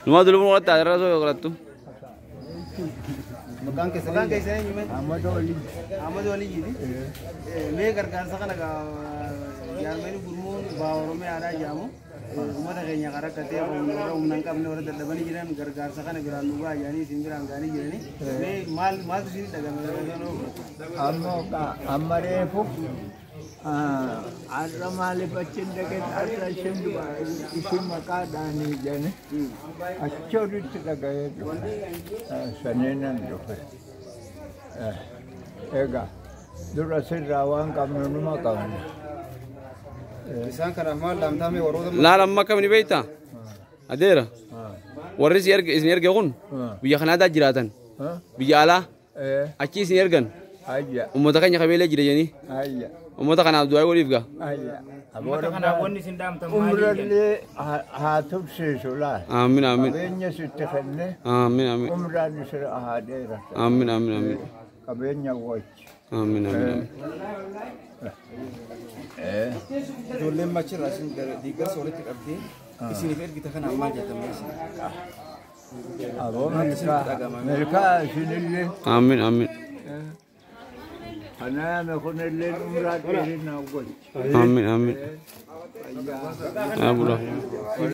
Numa dulu pun tak ada rasa kalau tu. Makan ke sana ni? Ahmad Wali ji. मैं gargaarsa kana jaarmeen gurmuun baawurumee aadaa jedhamu uummata keenya karaa rakkatee humna hin qabne warra dadhabanii jiran gargaarsa kana biraan nu gahaa jedhanii isin biraan gahanii jiranii mee maal maaltu isin dhagame? Amma reefu har'a maaliif achi hin dhaqin har'a isin maqaadhaanii jedhani achi olitti dhaga'ee dhufe saniinan dhufe. Egaa dura sirraa waan qabnu numa qabna. Isaan kanaaf maal dhaamtaame warroota Laal amma akkam ni beektaa? Adeera. Warri isin erge kun biyya kanaadaa jiraatan. Biyya alaa achi isin ergan. Uummata keenya qabeelee jira jedhanii. Uummata kanaaf du'aa godhiif gaa. Uummata kanaaf wanni isin dhaamtan maali? Umrallee haa tursiisu laal. Amiin amiin. Qabeenya sitti kenne. Amiin amiin. Umraan isin haa dheeratu. Amiin amiin amiin. Qabeenya wajji. Amiin amiin. Ijoolleen machirraa isin deeggarsa walitti qabdee isiniif ergite kanaaf maal jettan isin? Aboo milkaa isinillee. Amiin amiin. Kanaaf kunillee umraa dheerinaa wajji. Amiin amiin. Abula.